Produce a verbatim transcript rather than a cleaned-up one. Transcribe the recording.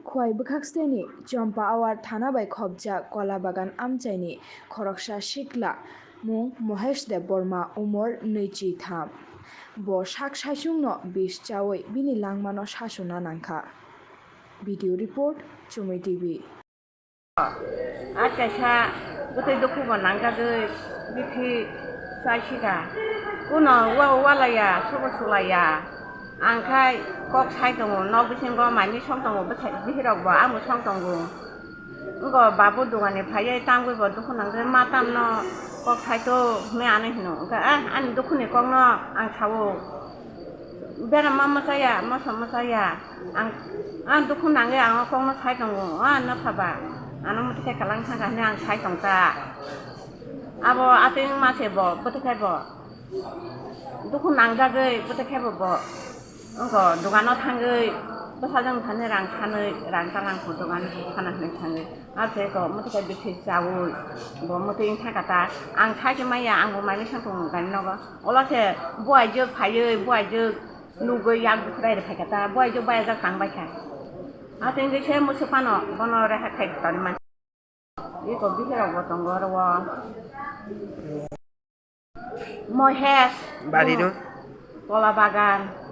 Khowai bwkhaksteni Champawar thana bai khopjak Kolabagan amchaini khoroksa sikla mung Mohesh Debbarma, umor nwichi tham. Bo sak saichungno bis chaui bini langmano sasuna nangkha. Video report, Chumui T V. A kaisa bwtwi dukhubo nangjagwi bithi chaisika. Kuno wa-, walaya, sobo sulaya. Ang khai kok sai tongo, nok bisingo mai misong tongo, bwsai bihirokbo ang bwsong tongo. Wngkha babu dogani phaiwi tangwi bo dukhu nangwi ma tamno kok saito hwnwi ano hino. Wngkha, "Ah, ani dukhuni kokno ang sao. Bera ma mwchaya, moso mwchaya. Ang, ang dukhu nangwi ang o kokno sai tongo. Ah, nokha ba. Ano mwthai kalang thangkha hwnwi ang sai tongkha." Abo atwi wngma se bo, bwtwi khai bo. Dukhu nangjagwi bwtwi khai bo bo. Wngkha dogano thangwi bwsajwk thani rang sanwi, rang talang kho dogan khana hwnwi thangwi. Abo se ko mwtai bithi chaui bo mwtai wngkha kata. Ang sai se maya, ang bo mai misong tongo gani nogo. Ola se buaijwk phaiwi, buaijwk nugwi yak bukhrai rw phai kata. Buaijwk bayajak tang bai kha. Atwi wngwi se musu phano bono reha khai toni man. Iko bihirok bo tongo oro o. Mohesh. Bari no? Kola bagan.